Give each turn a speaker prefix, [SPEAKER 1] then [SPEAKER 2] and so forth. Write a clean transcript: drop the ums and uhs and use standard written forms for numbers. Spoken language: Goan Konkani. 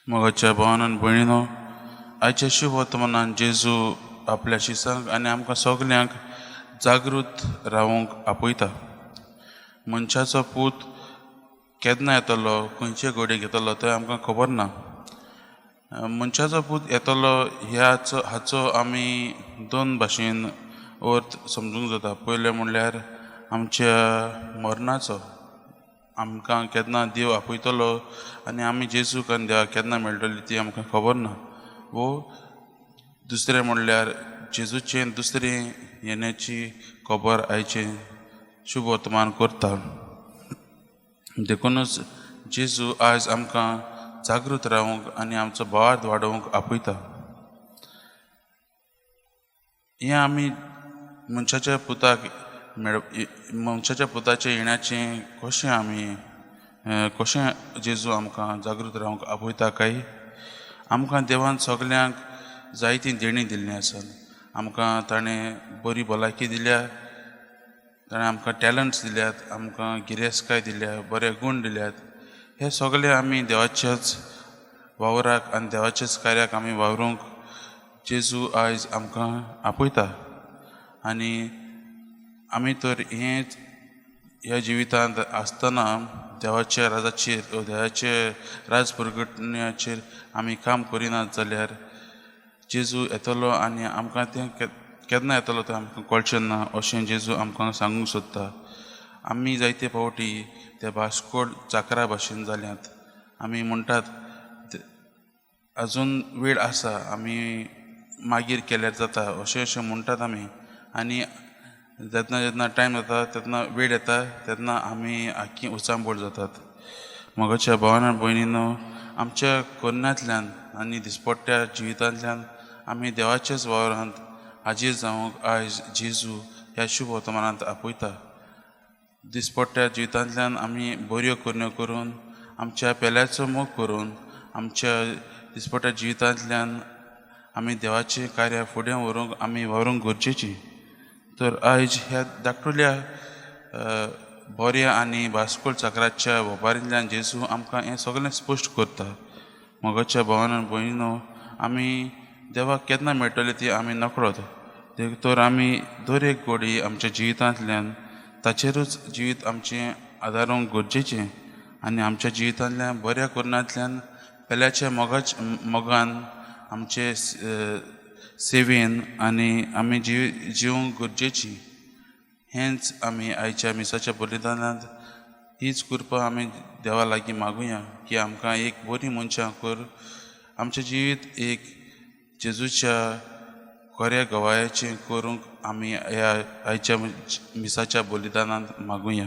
[SPEAKER 1] मोगाच्या भावान आनी भयणीनो, आयच्या शुभ वर्तमानान जेजू आपल्या शिसांक आनी आमकां सगल्यांक जागृत रावूंक आपयता. मनशाचो पूत केन्ना येतलो, खंयचे घडयेक येतलो तें आमकां खबर ना. मनशाचो पूत येतलो ह्याचो हाचो आमी दोन भाशेन अर्थ समजूंक जाता. पयलें म्हणल्यार आमच्या मरणाचो, आमकां केन्ना देव आपयतलो आनी आमी जेजूक आनी देवाक केन्ना मेळटली ती आमकां खबर ना. वो दुसरें म्हणल्यार जेजूचें दुसरें येण्याची खबर आयचें शुभ वर्तमान करता. देखूनच जेजू आयज आमकां जागृत रावूंक आनी आमचो भावार्थ वाडोवंक आपयता. हें आमी मनशाच्या पुताक मेळ मनशाच्या पुताच्या येण्याचें कशें आमी कशें जेजू आमकां जागृत रावंक आपयता काय? आमकां देवान सगल्यांक जायतीं देणीं दिल्लीं आसात. आमकां ताणें बरी भलायकी दिल्या, ताणें आमकां टॅलंट्स दिल्यात, आमकां गिरेस्तकाय दिल्या, बरे गूण दिल्यात. हे सगळे आमी देवाच्याच वावराक आनी देवाच्याच कार्याक आमी वावरूंक जेजू आयज आमकां आपयता. आनी आमी तर हेंच ह्या जिवितांत आसतना देवाच्या राजाचेर, देवाचे राज प्रगटण्याचेर आमी काम करिनात जाल्यार जेजू येतलो आनी आमकां तें केन्ना येतलो तें आमकां कळचें ना अशें जेजू आमकां सांगूंक सोदता. आमी जायते फावटी त्या भास्कोड चाकरा भाशेन जाल्यात. आमी म्हणटात अजून वेळ आसा, आमी मागीर केल्यार जाता अशें अशें म्हणटात आमी. आनी जेन्ना जेन्ना टायम जाता तेन्ना वेळ येता तेन्ना आमी आख्खी उचांबळ जातात. मोगाच्या भावान आनी भयणीनो, आमच्या कोन्नांतल्यान आनी दिसपट्ट्या जिवितांतल्यान आमी देवाच्याच वावरांत हाजीर जावंक आयज जेजू ह्या शुभ वर्तमानांत आपयता. दिसपट्ट्या जिवितांतल्यान आमी बऱ्यो करण्यो करून, आमच्या पेल्याचो मोग करून, आमच्या दिसपट्ट्या जिवितांतल्यान आमी देवाचें कार्य फुडें व्हरूंक आमी वावरूंक गरजेची. तर आयज ह्या धाकटुल्या बऱ्या आनी बास्कोल चाकराच्या वेपारींतल्यान जेजू आमकां हें सगळें स्पश्ट करता. मोगाच्या भावान आनी भयणीनो, आमी देवाक केन्ना मेळटले ती आमी नकळत. तर आमी दर एक घडी आमच्या जिवितांतल्यान ताचेरूच जिवीत आमचें आदारूंक गरजेचें आनी आमच्या जिवितांतल्यान बऱ्या करणांतल्यान पेल्याच्या मोगान आमचे सेवेन आनी आमी जिवंक गरजेची. हेंच आमी आयच्या मिसाच्या बलिदानांत हीच कृपा आमी देवा लागीं मागुया की आमकां एक बरी मनशां कर, आमचें जिवीत एक जेजूच्या खऱ्या गवायाचें करूंक आमी ह्या आयच्या मिसाच्या बलिदानांत मागुया.